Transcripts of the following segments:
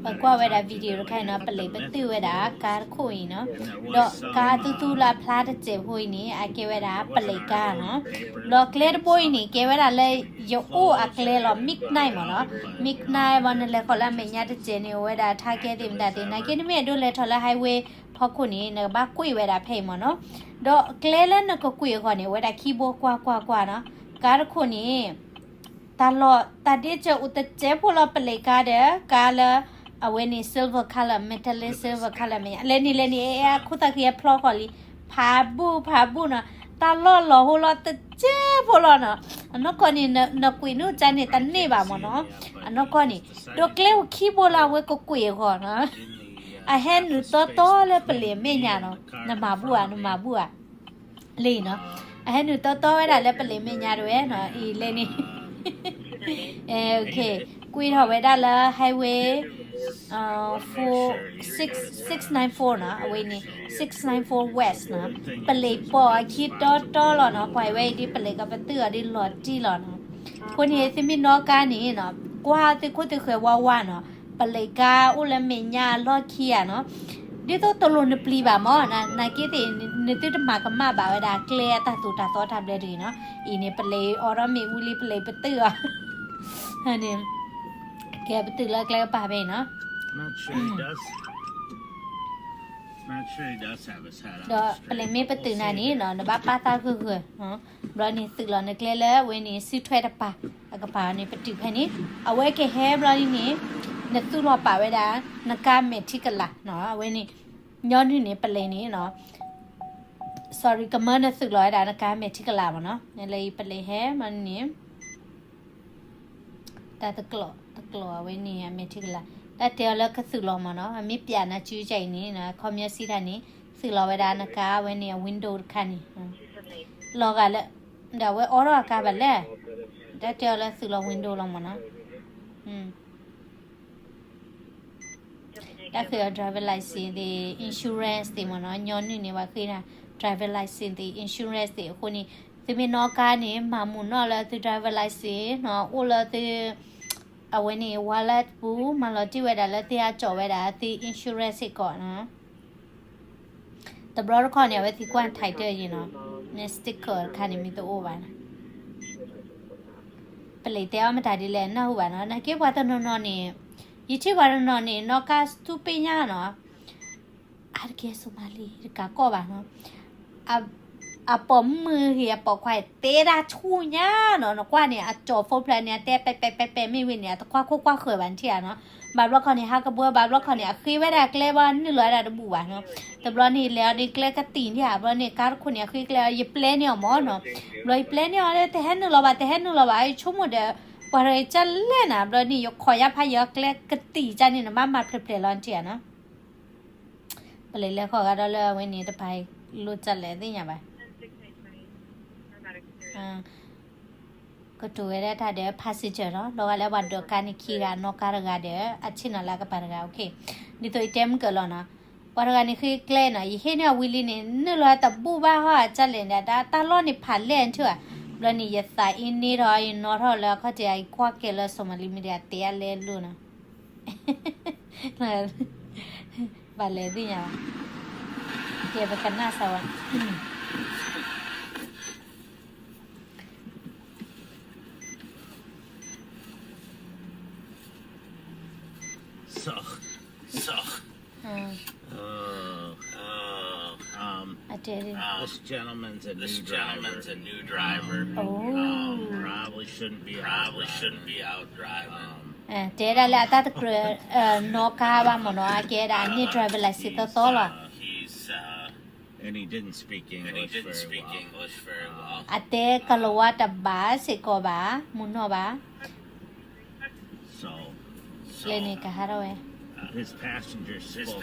ပကွၢ်ဝဲဒၣ် video တခါအံၤနီၤ, ပလံးပတုာ်ဝဲဒၣ်ကါတခိၣ်အံၤနီၤ, ဒီးကါသူသူလၢအဖျါတစဲးဖိအံၤန့ၣ် အကဲဝဲဒၣ်ပလံးကါနီၤ, ဒီးကျဲတဘိအံၤန့ၣ် ကဲဝဲဒၣ်လၢယအိၣ်အကျဲလီၤ, midnight မ့ၢ်နီၤ, midnight ဘၣ် နလဲၤဃီၤလၢအမဲာ်ညါတစဲးန့ၣ် အိၣ်ဝဲဒၣ်ထါကဲသ့ၣ်မတၤသ့ၣ် နာ်က့နမ့ၢ်အဲၣ်ဒိးလဲၤထီၣ်လၢ highway ဖီခိၣ်န့ၣ် နကဘၣ်ကွံာ်ဝဲဒၣ်ဖဲအံၤမ့ၢ်နီၤ, ဒီးကျဲလၢနကကွံာ်အဂီၢ်န့ၣ် အိၣ်ဝဲဒၣ်ခံဘိကွၢ်ကွၢ်ကွၢ်နီၤ, ကါတခိၣ်န့ၣ် တၢ်လီၢ်တၢ်ဒ့စၢၤအိၣ်တစဲးဖိလီၤ, ပလံးကါဒီး ကါလၢ အဝဲန့ၣ် silver color, metallic silver color မ့ၢ်ညါ, လဲၤန့ၣ်လဲၤန့ၣ် အဲ အခိၣ်သၣ်ဃံအဖျီဃီလံ, ဖးဘူၣ်ဖးဘူၣ်နီၤ, တၢ်လီၢ်လီၤဟိလီၤတစဲးဖိလီၤနီၤ, အနီၢ်ကီၢ်န့ၣ် နကွံာ်နအိၣ်ကါန့ၣ် တန့ၢ်ဘၣ်မ့ၢ်နီၤ, အနီၢ်ကီၢ်န့ၣ် ဒီးကျဲအိၣ်ခံဘိလၢအဝဲကကွံာ်အဂီၢ်နီၤ, အဟဲနုာ်တီတီလၢပလံးအမဲာ်ညါနီၤ, နမၤဘူၣ်ဧါ, နမၤဘူၣ်ဧါ လံနီၤ, အဟဲနုာ်တီတီဝဲဒၣ်လၢပလံးမဲာ်ညါတဝဲနီၤ, အံၤလဲန့ၣ် ကွံာ်ထီၣ်ဝဲဒၣ်လၢ highway four six six nine four နီၤ, အဝဲန့ၣ် six nine four west နီၤ, ပလံးပိာ်အခံတီတီလီၤနီၤ, ပှၤဝဲအံၤဒ်ပလံးကပတုာ်အီၤဒ် လီၤတံၢ်လီၤနီၤ, အဃိန့ၣ် သုမ့ၢ်နီၣ်ကါန့ၣ်နီၤ, ကွၢ်သုခိၣ်သုဃဲၤဝါဝါနီၤ, ပလံးကါအိၣ်လၢမဲာ်ညါအလီၢ်ခံဧါနီၤ, ဒ်သိးတလိၣ်နပျံၤဘၣ်မ့ၢ် နာ်က့သ့ၣ် နသုတမၤကမၣ်ဘၣ်ဝဲဒၣ်ကျဲအတၢ်သိၣ်တၢ်သီတၢ်ဘျၢတဂ့ၤနီၤ, အံၤန့ၣ် ပလံးအိးထီၣ်မ့ၣ်အူလံ ပလံးပတုာ်အီၤ န့ၣ် ကဲပတုာ်လၢကျဲကပၤဖဲအံၤနီၤ, ဒီးပလံးမ့ၢ်ပတုာ်နၤန့ၣ်နီၤ, နဘၣ်ပာ်သးဂၢၢ်ဂၢၢ်, ဘျီန့ၣ်သုးလီၤနကျဲလၢအဝဲန့ၣ် စုထွဲတပၤ အကပၤန့ၣ် ပတုာ်ဖဲန့ၣ်, အဝဲကဟဲဘျီန့ၣ် နသူၣ်လီၤပာ်ဝဲဒၣ် နကါမဲာ်ထံကလၤနီၤ, အဝဲန့ၣ် ညီနုၢ်န့ၣ် ပလံးန့ၣ်နီၤ sorry ကမၢနသုးလီၤဝဲဒၣ်နကါမဲာ်ထံကလၤမ့ၢ်နီၤ, လၢအံၤပလံးဟဲဘျီန့ၣ် တၢ်တကျိး တကျိးအဝဲန့ၣ် အမဲာ်ထံကလၤ, တၢ်တဲအီၤလၢကသုးလီၤမ့ၢ်နီၤ, အမ့ၢ်ပျးနၤစုကအံၤန့ၣ် ခီပညီစံးတၢ်န့ၣ် သုးလီၤဝဲဒၣ်နကါဝဲန့ၣ် အ window တခါန့ၣ်, လီၤဂာ်လၢ ဒီးအဝဲအိးထီၣ်အကါဘၣ်လဲၣ်, တၢ်တဲအီၤလၢသုးလီၤ window လီၤမ့ၢ်နီၤ, တၢ်ဃ့အီၤ driver license သ့ၣ် insurance သ့ၣ်မ့ၢ်နီၤ, ညီနုၢ်န့ၣ် ပှၤဃ့နၤ driver license သ့ၣ် insurance သ့ၣ်အဃိန့ၣ်, သုမ့ၢ်နီၣ်ကါန့ၣ် မၤမုာ်နီၣ်လၢသု driver license နီၤ, အိၣ်လၢသု အဝဲန့ၣ် wallet ပူၤ မၤလီၤတံၢ်ဝဲဒၣ်လၢသုဟးကၠီၤဝဲဒၣ်သု insurance စ့ၢ်ကီးနီၤ, တဘျီတခီၣ်န့ၣ် အဝဲသံကွၢ် title ယံၤနီၤ, မ့ၢ် sticker တခါန့ၣ် မ့ၢ်တအိၣ်ဘၣ်နီၤ ပလဲၤတဲအီၤမတၤဒ်လဲၣ် နၢ်ဟူဘၣ်နီၤ, နာ်က့ပှၤတနီၤနီၤန့ၣ်, ယထံၣ်ပှၤတနီၤန့ၣ် နီၣ်ကါစတူးပ့ညါနီၤ, အါတက့ၢ် Somali တကးကီၢ်ဘၣ်နီၤ, အပိာ်မုၣ်ဂ့ၤ အပိာ်ခွါ တဲဒၣ်ဆူညါနီၤ, နကွၢ်န့ၣ် အကၠီၤ phone ဖျၢၣ်န့ၣ် အတဲပဲပဲပဲပဲ မ့ၢ်ဝံၤန့ၣ် အတကွၢ်ခိၣ်ကွၢ်ဃၢၤဘၣ် နထံၣ်ဧါနီၤ, ဘၣ်ဘျီခီန့ၣ် ဟးကဘှၢ ဘၣ်ဘျီခီန့ၣ် အဃ့ဝဲဒၣ်ကျဲဘၣ် နုာ်လီၤဝဲဒၣ်တဘူၣ်ဘၣ်နီၤ, တဘျီန့ၣ် လဲၤအီၤန့ၣ် ကျဲကတံၢ်န့ၣ်ဧါ, ဘျီန့ၣ် ကါတခိၣ်န့ၣ် အဃ့ကျဲအီၤ ယပျဲန့ၢ်အီၤမ့ၢ်နီၤ, ဘျီယပျဲန့ၢ်အီၤ တဟဲနုာ်လီၤဘၣ် တဟဲနုာ်လီၤဘၣ် ယဆိကမိၣ်ဒီး ပှၤတဂၤကလဲၣ်နၤ, ဘျီန့ၣ် ယခိးယါဖးယံၤအီၤကျဲကတံၢ်ကန့ၣ် နဘၣ်မၤဖျဲးဖျဲးလီၤ နထံၣ်ဧါနီၤ ပလဲၤလဲၤဃီၤဂၤဒီးလၢအဝဲန့ၣ် တပၤလိၣ်တၢ်လဲၣ်သ့ၣ်ညါဘၣ်, ကတိၤဝဲဒၣ်တၢ်ဒီး passenger လီၤ, လီၤဂာ်လၢပှၤဒိးကါန့ၣ်ခံဂၤ နီၣ်ကါတဂၤဒီး အဆ့ၣ်နီၤလၢအကပၤတဂၤ okay, ဒ်သိးယတဲမုၢ်ကၢၤလီၤနီၤ, ပှၤတဂၤန့ၣ်ဃ့ကျဲနီၤ, ယဟ့ၣ်န့ၢ်အဝံၤလံန့ၣ် နုာ်လီၤတဘူၣ်ဘၣ်ဟီ အကလဲၣ်န့ၣ် တၢ်လီၢ်န့ၣ်ဖးလဲၢ်နထံၣ်ဧါ, ဘျီန့ၣ် ယသးအ့န့ၢ်ထီၣ် ယနီၣ်ထီၣ်လၢအခီၣ်ထံး ယကွၢ်ကဲလၢ Somali media တဲအလဲလိာ်နီၤ ဘၣ်လဲၤသ့ၣ်ညါဘၣ်, ကဲပကနၣ်စၢၤဝဲ, So, so, အတဲ this gentleman's a new driver. Um, probably shouldn't be out, probably shouldn't be out driving. တဲဒၣ်လၢအတၢ်တကြၢး နီၣ်ကါဘၣ်မ့ၢ်နီၤ, အကဲဒၣ်အန့ၢ် driver license သီသီလီၤ. And he didn't speak English very well. အတဲကလၤဝါတဘၣ်စ့ၢ်ကီးဘၣ်, မုၢ်နီၢ်ဘၣ်. ကျဲန့ၣ်ကဟးထီၣ်ဝဲ His passenger spoke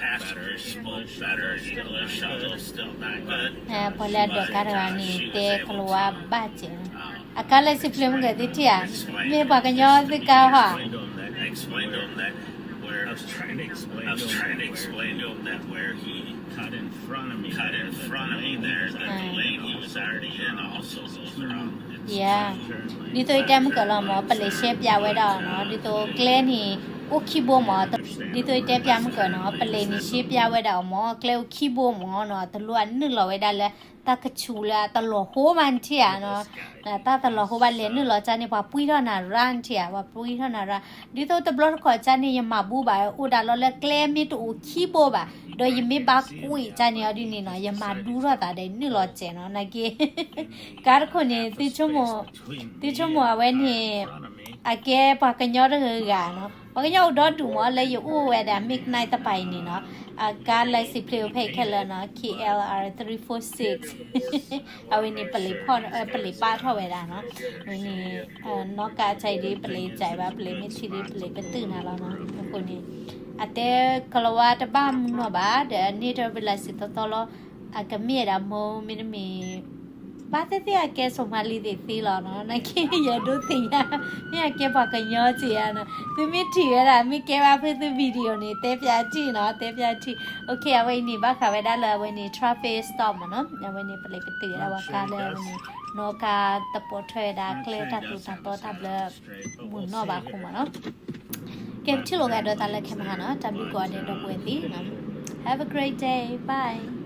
better English, although still not good. ပှၤလၢအဒိးကါတဂၤန့ၣ် တဲကလၤဝါဘၣ်စဲး, အကါလၢစံးဖျဲးမုၢ်ကၢၤသုထံၣ်ဧါ, မ့ၢ်ပှၤကညီသုကါဟီဧါ. I was trying to explain to him that where he cut in front of me, cut in front of me there, that the lane he was already in also goes around. Yeah, ဒ်သိးယတဲမုၢ်ကၢၤလီၤမ့ၢ် ပလဲၤရှဲပၠးဝဲဒၣ်နီၤ, ဒ်သိးကျဲန့ၣ် အိၣ်ခံဘိမး, ဒ်သိးယတဲပျးမုၢ်ကၢနီၤ, ပလံၤန့ၣ်ရှဲပျးဝဲဒၣ်အီၤမး, ကျဲအိၣ်ခံဘိမးနီၤ, တလိၣ်အနုာ်လီၤဝဲဒၣ်လၢ တၢ်ကဆူးလၢအတလီၤဟိဘၣ်နထံၣ်ဧါနီၤ, တၢ်တလီၤဟိဘၣ်လဲၤနုာ်လီၤကၢ်န့ၣ် ပှၤပှံထီၣ်နၤရၣ်နထံၣ်ဧါ, ပှၤပှံထီၣ်နၤရၣ်, ဒ်သိးတဘျီတခီၣ်ကၢ်န့ၣ် ယမၤဘူဘၣ် အိၣ်ဒၣ်လီၤလၢကျဲမ့ၢ်တအိၣ်ခံဘိဘၣ်, ဒီးယမ့ၢ်ဘၣ်ကွံာ်ကၢ်န့ၣ်အီၤဒ်န့ၣ်နီၤ, ယမၤဒူထီၣ်သးဒီးနုာ်လီၤစဲးနီၤ, နာ်က့ ကါတခိၣ်န့ၣ် သုဆိကမိၣ်အဝဲန့ၣ် အကဲပှၤကညီတဂၤဂၤနီၤ, ပှၤကညီအိၣ်ဒီဒူၣ်မး လၢယအိၣ်ဝဲဒၣ် Mid Night တပၤအံၤန့ၣ်နီၤ, အကါ license plate အိၣ်ဖဲခဲလၢာ်နီၤ, K L R three four six, အဝဲန့ၣ် ပလံၤပာ်ထီၣ်ဝဲဒၣ်နီၤ, ဝဲန့ၣ် နီၣ်ကါအံၤဒ် ပလံၤစဲးဘၣ်, ပလံၤမ့ၢ်ထံၣ်ဒ် ပလံၤပတုာ်နၤလီၤနီၤ, အဃိန့ၣ် အတဲကလၤဝါတဘၣ်မုၢ်နီၢ်ဘၣ်, ဒီးန့ၢ်တၢ် license သီသီလီၤ, အကမ့ၢ်ဝဲဒၣ်မိၢ်မ့တမ့ၢ် ဘၣ်သ့ၣ်သ့ၣ်အကဲစိၤမၤလံၤသ့ၣ်သ့လီၤနီၤ, နာ်က့ယဒိးသ့ၣ်ညါ, မ့ၢ်အကဲပှၤကညီစ့ၢ်ဧါနီၤ, သုမ့ၢ်ထံၣ်ဝဲဒၣ် မ့ၢ်ကဲဘၣ်ဖုသု video န့ၣ် တဲပျးထံၣ်နီၤ, တဲပျးထံၣ်, OK, အဝဲအံၤန့ၣ် ဘၣ်ဃးဝဲဒၣ်လၢအဝဲန့ၣ် traffic stop မးနီၤ, အဝဲန့ၣ် ပလံၤပတုာ်ဝဲဒၣ်ဝဲကါလၢအဝဲန့ၣ် နီၣ်ကါတပိာ်ထွဲဝဲဒၣ်ကျဲတၢ်သိၣ်တၢ်သီတၢ်ဘျၢမုၢ်နီၢ်ဘၣ်အဃိမးနီၤ, ကဲပထံၣ်လိာ်ကဒီးသးလၢခဲမုၢ်ဟါနီၤ, တၢ်ဘျုးကိးဂၤဒဲးဒီပုၢ်ဝဲၢ်သ့ၣ်နီၤ, Have a great day, bye.